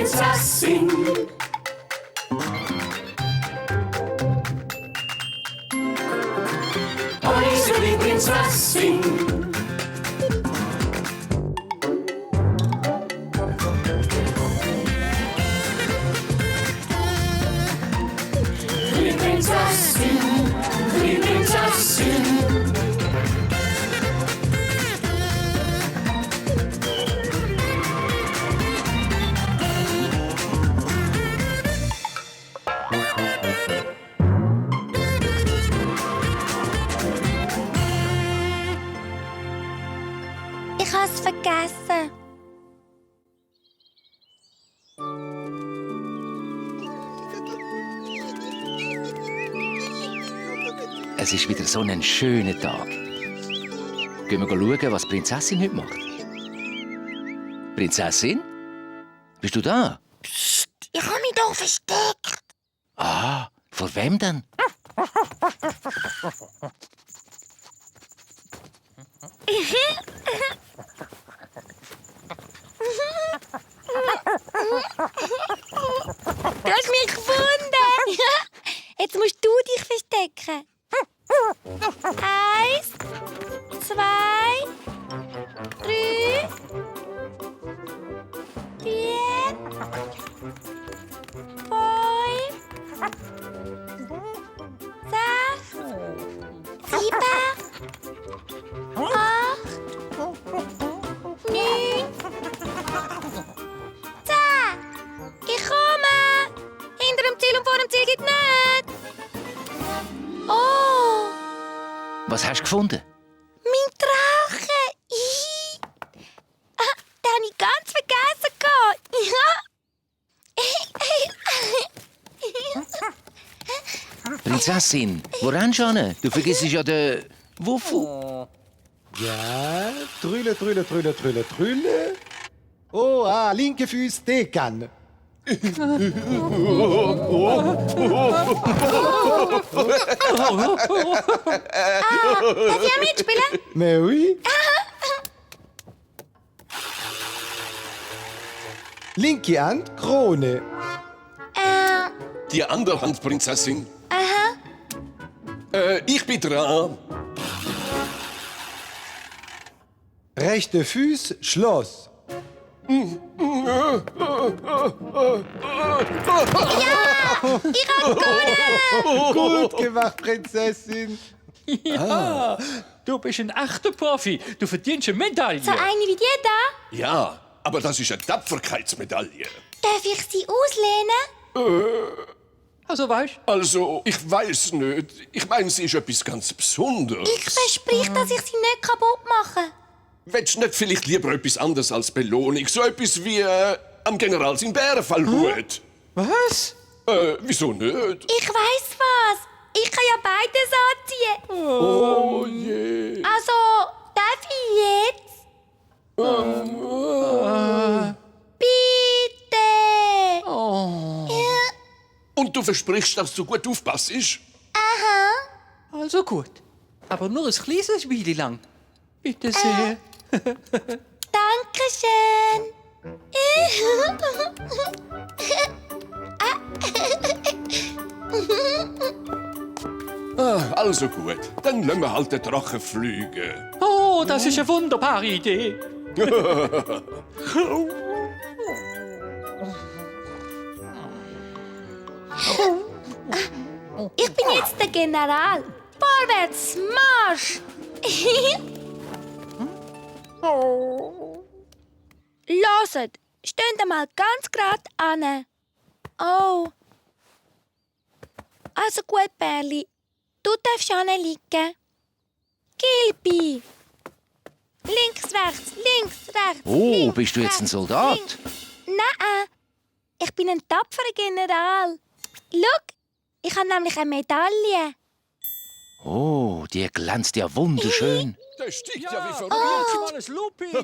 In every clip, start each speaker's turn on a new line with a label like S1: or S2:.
S1: Prinzessin. Unsere Prinzessin. Chlini Prinzessin, Chlini Prinzessin.
S2: Ich habe es vergessen.
S3: Es ist wieder so ein schöner Tag. Gehen wir schauen, was die Prinzessin heute macht. Prinzessin? Bist du da?
S2: Psst, ich habe mich hier versteckt.
S3: Ah, vor wem denn?
S2: Du hast mich gefunden. Jetzt musst du dich verstecken. 1, 2, 3, 4, 5, 6, 7, 8, 9, 10. Ich komme. Hinter dem Ziel und vor dem Ziel geht nicht. Oh,
S3: Was hast du gefunden?
S2: mein Drache. Den habe ich ganz vergessen.
S3: Prinzessin, wo rennst du hin? Du vergisst ja den Wuffel.
S4: Ja, trülle, trülle, trülle, trülle, trülle. Oh, linke Fuß decken.
S2: Darf ich auch mitspielen?
S4: Mais oui. Linke Hand, Krone.
S5: Die andere Hand, Prinzessin.
S2: Aha.
S5: Ich bin dran.
S4: Rechte Fuß, Schloss.
S2: Ich habe gewonnen.
S4: Gut gemacht, Prinzessin.
S6: Ja, du bist ein echter Profi. Du verdienst eine Medaille.
S2: So eine wie die da.
S5: Ja, aber das ist eine Tapferkeitsmedaille.
S2: Darf ich sie auslehnen?
S6: Also weißt
S5: Also, ich weiß nicht. Ich meine, sie ist etwas ganz Besonderes.
S2: Ich verspreche, dass ich sie nicht kaputt mache.
S5: Willst du nicht vielleicht lieber etwas anderes als Belohnung? So etwas wie am General sein Bärenfellhut.
S6: was?
S5: Wieso nicht?
S2: Ich weiss was. Ich kann ja beides anziehen.
S5: Oh je.
S2: Also, darf ich jetzt? Bitte.
S5: Und du versprichst, dass du gut aufpasst?
S2: Aha.
S6: Also gut. Aber nur ein kleines Weile lang. Bitte sehr.
S2: Dankeschön.
S5: Also gut, dann lassen wir halt den Drachen fliegen.
S6: Oh, das ist eine wunderbare Idee.
S2: Ich bin jetzt der General. Vorwärts, Marsch! Hört, steht mal ganz gerade an. Oh. Also gut, Bärli. Du darfst liegen. Gilbi. Links, rechts, links, rechts.
S3: Oh,
S2: links,
S3: bist du jetzt ein
S2: rechts,
S3: Soldat?
S2: links. Nein, ich bin ein tapferer General. Schau, ich habe nämlich eine Medaille.
S3: Oh, die glänzt ja wunderschön.
S5: Der sticht ja, wie
S6: Probieren Sie
S5: verrückt.
S6: mal ein Looping.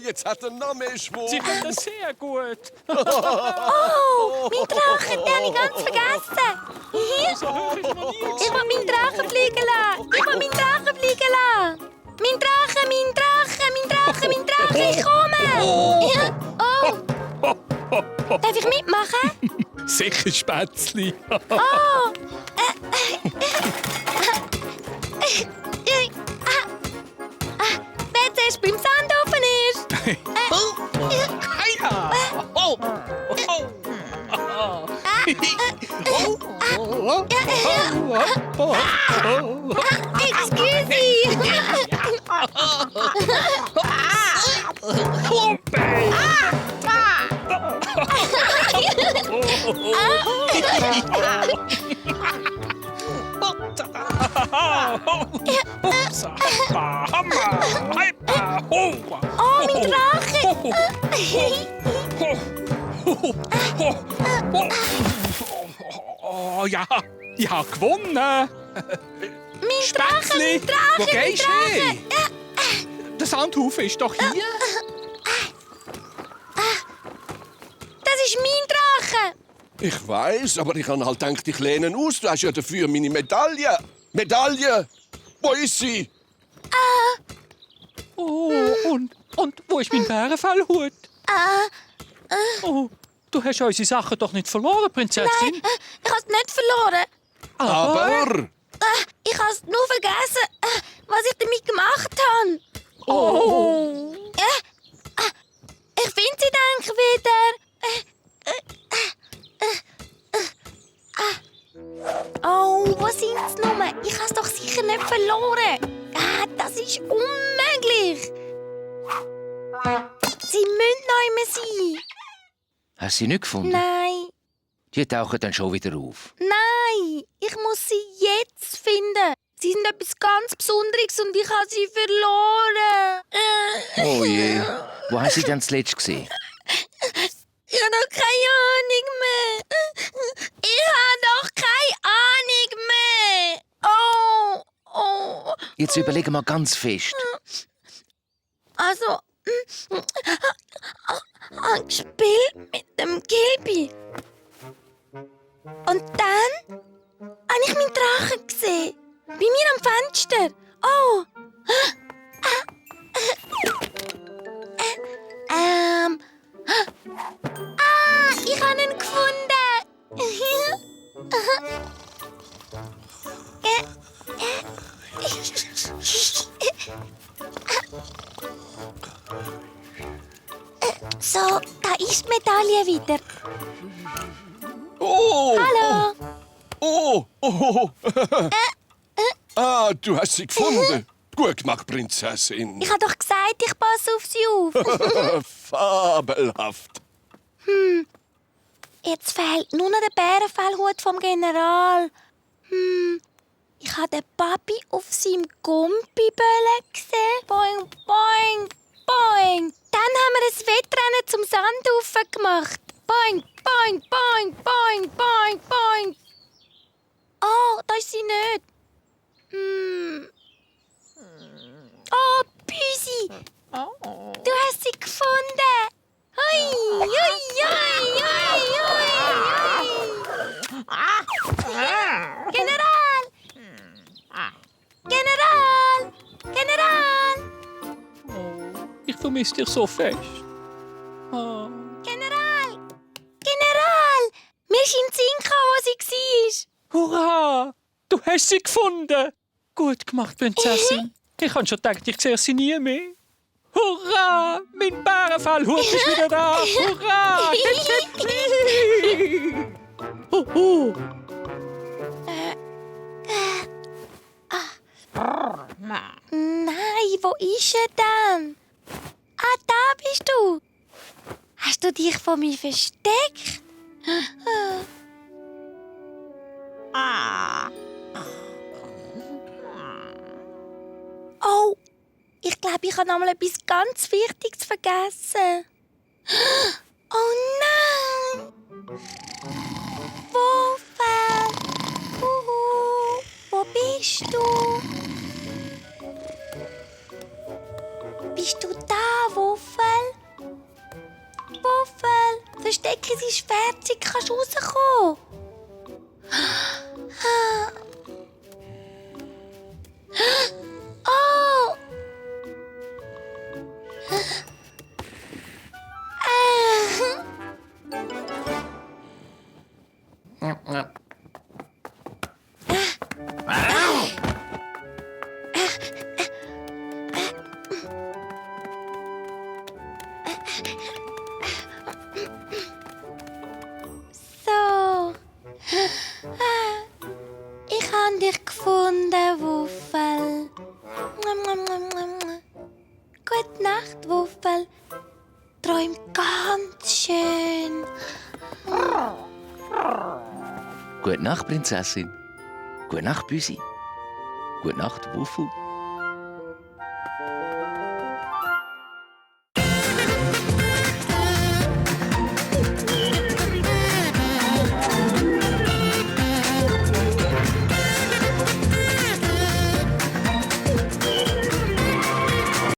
S5: Jetzt hat er noch mehr Schwung.
S6: Sie können das sehr gut.
S2: Oh, mein Drache, den habe ich ganz vergessen.
S6: So hoch ist noch nie.
S2: Ich will meinen Drachen fliegen lassen. Ich will meinen Drachen fliegen lassen. Mein Drache, mein Drache, mein Drache, mein Drache, ich komme. Ja. Oh. Darf ich mitmachen?
S6: Sicher Spätzli.
S2: Wer zuerst beim Sandofen ist? Oh, mein Drache!
S6: Oh ja, ich habe gewonnen.
S2: Mein Drache, mein Drache,
S6: Wo gehst du
S2: mein
S6: hin? Der Sandhaufen ist doch hier.
S2: Das ist mein Drache!
S5: Ich weiss, aber ich habe halt gedacht, ich lehne aus. Du hast ja dafür meine Medaille. Medaille! Wo ist sie?
S6: Oh, und wo ist mein Bärenfellhut? Oh, du hast unsere Sachen doch nicht verloren, Prinzessin.
S2: Nein, ich habe es nicht verloren.
S5: Aber...
S2: Ich habe es nur vergessen, was ich damit gemacht habe.
S6: Oh.
S2: Ich finde sie dann wieder. Oh, wo sind sie nun? Ich habe es doch sicher nicht verloren. Das ist unmöglich. Sie müssen noch immer sein.
S3: Hast du sie nicht gefunden?
S2: Nein,
S3: Die tauchen dann schon wieder auf.
S2: nein, ich muss sie jetzt finden. Sie sind etwas ganz Besonderes und ich habe sie verloren.
S3: Oh je. Wo hast du sie denn zuletzt gesehen?
S2: Ich habe doch keine Ahnung mehr. Ich habe doch keine Ahnung mehr. Oh.
S3: Jetzt überlegen wir ganz fest.
S2: Also, gespielt mit dem Gilbi. Und dann habe ich meinen Drachen gesehen. Bei mir am Fenster. Oh. Ich habe ihn gefunden. So, da ist die Medaille wieder.
S5: Oh!
S2: Hallo.
S5: Oh! Du hast sie gefunden. Gut gemacht, Prinzessin.
S2: Ich habe doch gesagt, ich passe auf sie auf.
S5: Fabelhaft.
S2: Jetzt fehlt nur noch der Bärenfellhut vom General. Ich habe den Papi auf seinem Gummiböllen gesehen. Boing, boing, boing. Dann haben wir ein Wettrennen zum Sandhaufen gemacht. Boing, boing, boing, boing, boing, boing. Oh, da ist sie nicht. Oh, Büsi. Du hast sie gefunden. Hui, hui, hui, hui, hui. General! General! General!
S6: Ich vermisse dich so fest. Oh.
S2: General! General! Mir ist in den Sinn gekommen, wo sie war.
S6: Hurra! Du hast sie gefunden. Gut gemacht, Prinzessin. Ich habe schon gedacht, ich sehe sie nie mehr. Hurra! Mein Bärenfellhut ist wieder da! Hurra!
S2: Nein, wo ist er denn? Da bist du. Hast du dich vor mir versteckt? Oh, ich glaube, ich habe einmal etwas ganz Wichtiges vergessen. Oh nein! Wuffel! Wo bist du? Bist du da, Wuffel? Wuffel, Verstecken ist fertig, kannst rauskommen. Oh! So. Ich habe dich gefunden, Wuffel. Gute Nacht, Wuffel. Träum ganz schön.
S3: Gute Nacht, Prinzessin. Gute Nacht, Büsi. Gute Nacht, Wuffel.